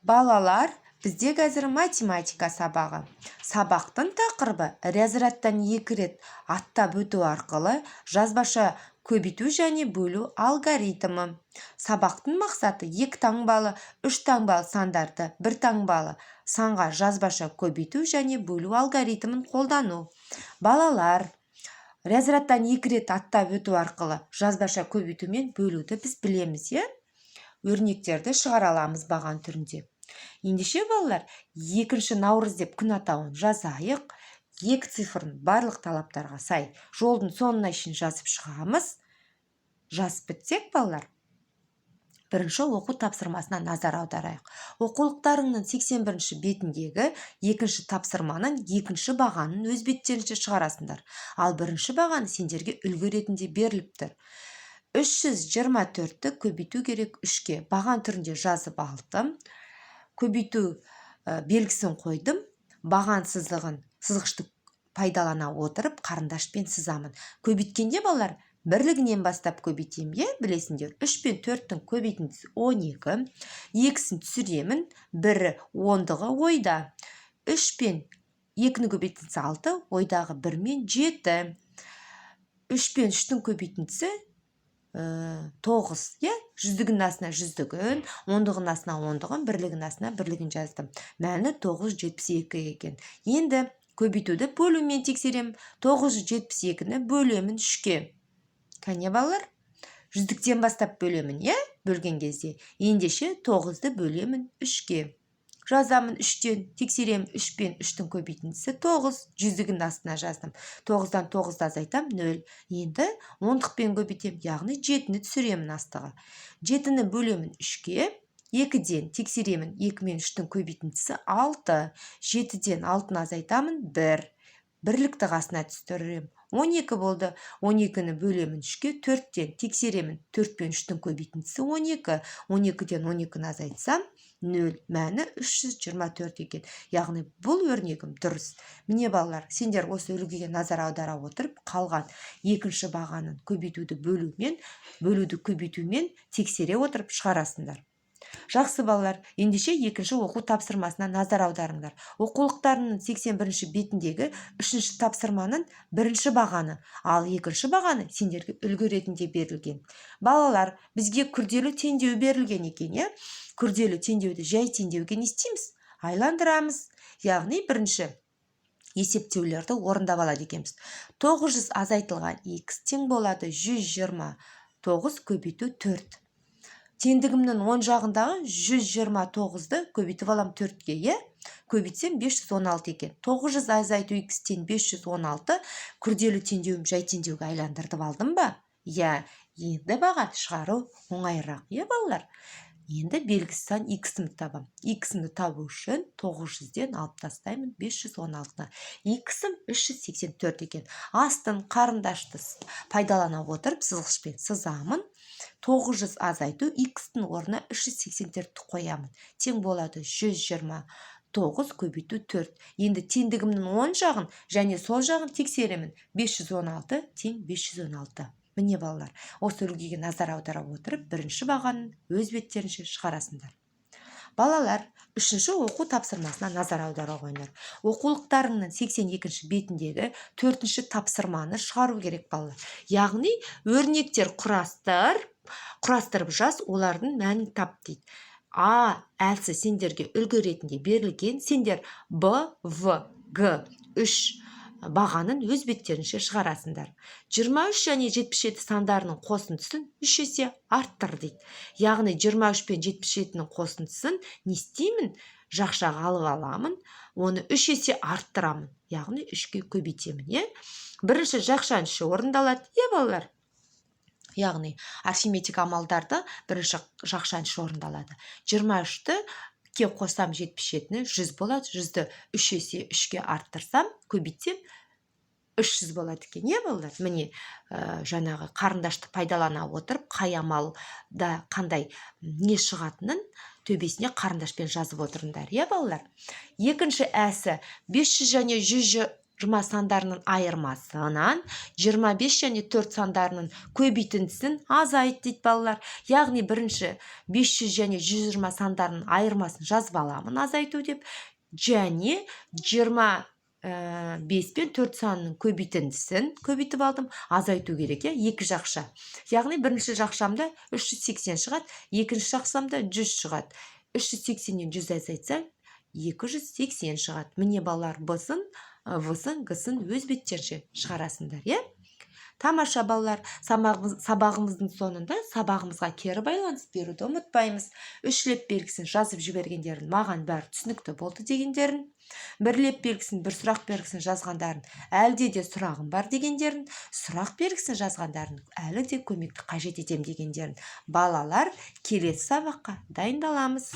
Балалар, бізде қазір математика сабағы. Сабақтың тақырыбы: разрядтан екі рет аттап өту арқылы жазбаша көбейту және бөлу алгоритмі. Сабақтың мақсаты: екі таңбалы, үш таңбалы сандарды бір таңбалы санға жазбаша көбейту және бөлу алгоритмін қолдану. Балалар, разрядтан екі рет аттап өту арқылы жазбаша көбейту мен бөлуді біз білеміз, иә, өрнектерді шығара аламыз баған түрінде. Ендеше, балалар, 2 наурыз деп күн атауын жазайық. Екі цифрын барлық талаптарға сай жолдың соңына шейін жазып шығамыз. Жазып бітсек, балалар, бірінші оқу тапсырмасына назар аударайық. Оқулықтарыңның 81 бетіндегі екінші тапсырманың екінші бағанын өз беттерінше шығарасыңдар, ал бірінші бағаны сендерге үлгі ретінде беріліп тұр. 324-ті көбейту керек үшке. Баған түрінде жазып алдым, көбейту белгісін қойдым, баған сызығын сызғышты пайдалана отырып қарындашпен сызамын. Көбейткенде, балалар, бірлігінен бастап көбейтемін, иә, білесіңдер. Үш пен төрттің көбейтіндісі 12, екісін түсіремін, бірі, ондығы ойда. Үш пен екінің көбейтіндісі алты, ойдағы бір мен жеті. Үш пен үштің көбейтіндісі тоғыз, иә. Жүздігінің астына жүздігін, ондығының астына ондығын, бірлігінің астына бірлігін жаздым. Мәні 972 екен. Енді көбейтуді бөлумен тексеремін. 972-ні бөлемін үшке. Кәне, балалар, жүздіктен бастап бөлемін, иә. Бөлген кезде, ендеше, тоғызды бөлемін үшке, жазамын үштен, тексеремін. Үш пен үштің көбейтіндісі тоғыз, жүздігінің астына жаздым. Тоғыздан тоғызды азайтамын, нөл. Енді ондықпен көбейтемін, яғни жетіні түсіремін астыға. Жетіні бөлемін үшке, екіден, тексеремін. Екі мен үштің көбейтіндісі алты, жетіден алтыны азайтамын, бір, бірлікті қасына түсіремін. 12 болды. 12-ні бөлемін үшке, төрттен, тексеремін. Төрт пен үштің көбейтіндісі 12, 12-ден 12-ні азайтсам, нөл, мәні 324 екен. Яғни бұл өрнегім дұрыс. Міне, балалар, сендер осы үлгіге назар аудара отырып, қалған екінші бағанын көбейтуді бөлумен, бөлуді көбейтумен тексере отырып шығарасыңдар. Жақсы, балалар, ендеше екінші оқу тапсырмасына назар аударыңдар. Оқулықтарының 81 бетіндегі үшінші тапсырманың бірінші бағаны, ал екінші бағаны сендерге үлгі ретінде берілген. Балалар, бізге күрделі теңдеу берілген екен, иә. Күрделі теңдеуді жай теңдеуге не істейміз? Айландырамыз. Яғни бірінші есептеулерді орындап алады екенбіз. 900 азайтылған x тең болады 129 көбейту 4. Теңдігімнің оң жағындағы 129-ды көбейтіп алам төртке, иә. Көбейтсем, 516 екен. 900 азайту x тең 516. Күрделі теңдеуім жай теңдеуге айландырып алдым ба? Иә. Енді баған шығару оңайырақ, иә, балалар. Енді белгісіз сан x-імді табамын. X-імді табу үшін 900-ден алып тастаймын 516-ны. X-ім 384 екен. Астын қарындашты пайдалана отырып сызғышпен сызамын. 900 азайту x-тің орнына 384-ті қоямын, тең болады 129 көбейту 4. Енді теңдігімнің оң жағын және сол жағын тексеремін. 516 тең 516. Міне, балалар, осы үлгіге назар аудара отырып, бірінші бағанын өз беттерінше шығарасыңдар. Балалар, үшінші оқу тапсырмасына назар аудара қойыңдар. Оқулықтарыңның 82 бетіндегі төртінші тапсырманы шығару керек, балалар. Яғни өрнектер құрастыр, құрастырып жаз, олардың мәнін тап дейді. А әсі сендерге үлгі ретінде берілген. Сендер Б, В, Г үш бағанын өз беттерінше шығарасыңдар. 23 және 77 сандарының қосындысын үш есе арттыр дейді. Яғни 23 пен 77-нің қосындысын не істеймін? Жақшаға алып аламын, оны үш есе арттырамын, яғни үшке көбейтемін, иә. Бірінші жақшаның іші орындалады, иә, балалар. Яғни арифметика амалдарды бірінші жақшаның іші орындалады. 23-ті ке қосам 77-ні, 100 болады. 100-ді үш есе үшке арттырсам, көбейтсем, 300 болады екен, иә, балалар. Міне, жаңағы қарындашты пайдалана отырып, қай амалда қандай не шығатынын төбесіне қарындашпен жазып отырыңдар, иә, балалар. Екінші әсі 500 және 100. 20 сандарының айырмасынан 25 және 4 сандарының көбейтіндісін азайт дейді, балалар. Яғни бірінші 500 және 120 сандарының айырмасын жазып аламын, азайту деп, және 25 пен 4 санының көбейтіндісін көбейтіп алдым, азайту керек, иә, екі жақша. Яғни бірінші жақшамда 380 шығады, екінші жақшамда 100 шығады. 380-нен 100 азайтсаң, 280 шығады. Міне, балалар, б-сын, в-сын, г-сын өз беттерінше шығарасыңдар, иә. Тамаша, балалар! Сабағымыздың соңында сабағымызға кері байланыс беруді ұмытпаймыз. Үш леп белгісін жазып жібергендерін, маған бәрі түсінікті болды дегендерін, бір леп белгісін, бір сұрақ белгісін жазғандарын, әлде де сұрағым бар дегендерін, сұрақ белгісін жазғандарын, әлі де көмекті қажет етем дегендерін. Балалар, келесі сабаққа дайындаламыз.